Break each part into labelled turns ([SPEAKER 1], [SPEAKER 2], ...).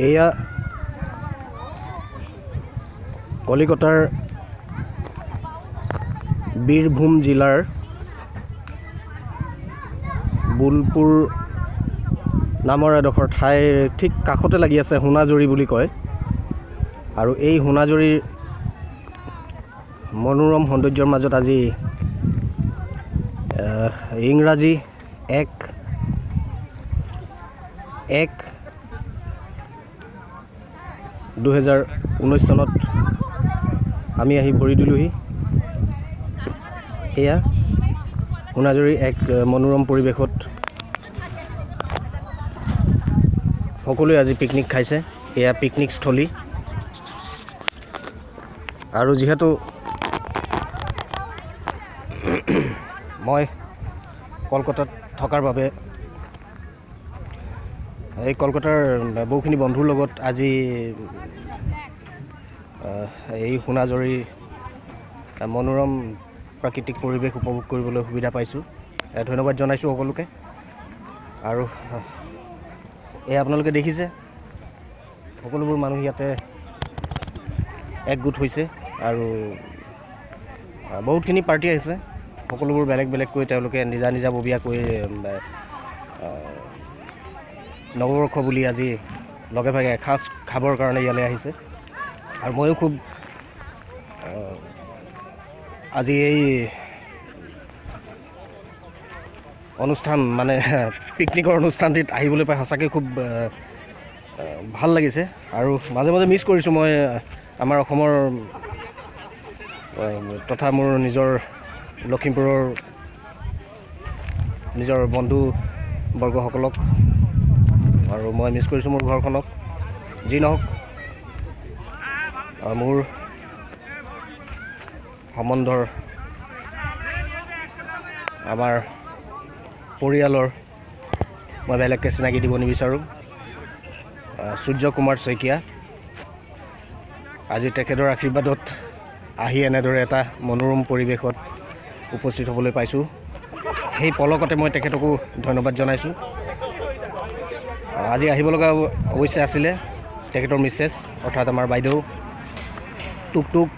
[SPEAKER 1] এয়া কলিকতাৰ বীৰভূম জিলাৰ বোলপুৰ নামৰ এডোখৰ ঠাইৰ ঠিক কাষতে লাগি আছে সোণাজুৰি বুলি কয়। আৰু এই সোণাজুৰিৰ মনোৰম সৌন্দৰ্যৰ মাজত আজি ইংৰাজী 1/1/2019 চনত আমি আহি ভৰি দিলোঁহি। এয়া সোণাজুৰিৰ এক মনোৰম পৰিৱেশত সকলোৱে আজি পিকনিক খাইছে। এয়া পিকনিক স্থলী। আৰু যিহেতু মই কলকাতাত থকাৰ বাবে এই কলকাতাৰ বহুখিনি বন্ধুৰ লগত আজি এই সোণাজুৰিৰ মনোৰম প্ৰাকৃতিক পৰিৱেশ উপভোগ কৰিবলৈ সুবিধা পাইছোঁ। ধন্যবাদ জনাইছোঁ সকলোকে। আৰু এই আপোনালোকে দেখিছে সকলোবোৰ মানুহ ইয়াতে একগোট হৈছে আৰু বহুতখিনি পাৰ্টি আহিছে। সকলোবোৰ বেলেগ বেলেগকৈ তেওঁলোকে নিজা নিজাববীয়াকৈ নৱবৰ্ষ বুলি আজি লগে ভাগে এসাঁজ খাবৰ কাৰণে ইয়ালৈ আহিছে। আৰু ময়ো খুব আজি এই অনুষ্ঠান মানে পিকনিকৰ অনুষ্ঠানটিত আহিবলৈ পাই সঁচাকৈ খুব ভাল লাগিছে। আৰু মাজে মাজে মিছ কৰিছোঁ মই আমাৰ অসমৰ তথা মোৰ নিজৰ লখিমপুৰৰ নিজৰ বন্ধুবৰ্গসকলক, আৰু মই মিছ কৰিছোঁ মোৰ ঘৰখনক। যি নহওক, মোৰ সম্বন্ধৰ আমাৰ পৰিয়ালৰ মই বেলেগকৈ চিনাকি দিব নিবিচাৰোঁ, সূৰ্য কুমাৰ শইকীয়া। আজি তেখেতৰ আশীৰ্বাদত আহি এনেদৰে এটা মনোৰম পৰিৱেশত উপস্থিত হ'বলৈ পাইছোঁ। সেই পলকতে মই তেখেতকো ধন্যবাদ জনাইছোঁ। আজি আহিব লগা অৱশ্যে আছিলে তেখেতৰ মিছেছ অৰ্থাৎ আমাৰ বাইদেউ টুকটুক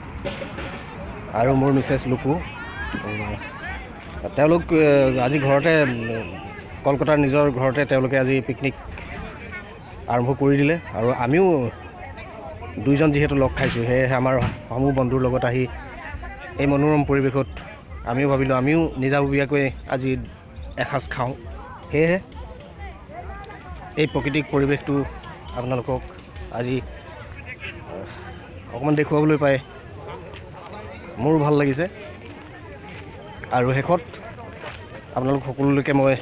[SPEAKER 1] আৰু মোৰ মিছেছ লুকু। তেওঁলোক আজি ঘৰতে, কলকাতাৰ নিজৰ ঘৰতে তেওঁলোকে আজি পিকনিক আৰম্ভ কৰি দিলে। আৰু আমিও দুইজন যিহেতু লগ খাইছোঁ, সেয়েহে আমাৰ সমূহ বন্ধুৰ লগত আহি এই মনোৰম পৰিৱেশত আমিও ভাবিলোঁ আমিও নিজাববীয়াকৈ আজি এসাঁজ খাওঁ। সেয়েহে এই প্ৰাকৃতিক পৰিৱেশটো আপোনালোকক আজি অকণমান দেখুৱাবলৈ পাই মোৰো ভাল লাগিছে। আৰু শেষত আপোনালোক সকলোলৈকে মই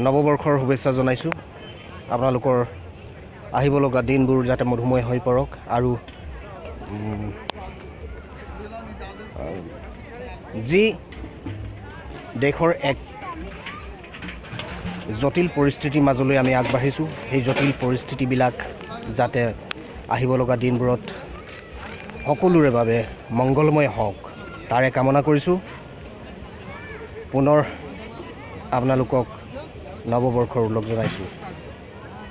[SPEAKER 1] নৱবৰ্ষৰ শুভেচ্ছা জনাইছোঁ। আপোনালোকৰ আহিব লগা দিনবোৰ যাতে মধুময় হৈ পৰক আৰু যি দেশৰ এক জটিল পৰিস্থিতিৰ মাজলৈ আমি আগবাঢ়িছোঁ, সেই জটিল পৰিস্থিতিবিলাক যাতে আহিব লগা দিনবোৰত সকলোৰে বাবে মংগলময় হওক তাৰে কামনা কৰিছোঁ। পুনৰ আপোনালোকক নৱবৰ্ষৰ ওলগ জনাইছোঁ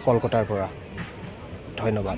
[SPEAKER 1] কলকাতাৰ পৰা। ধন্যবাদ।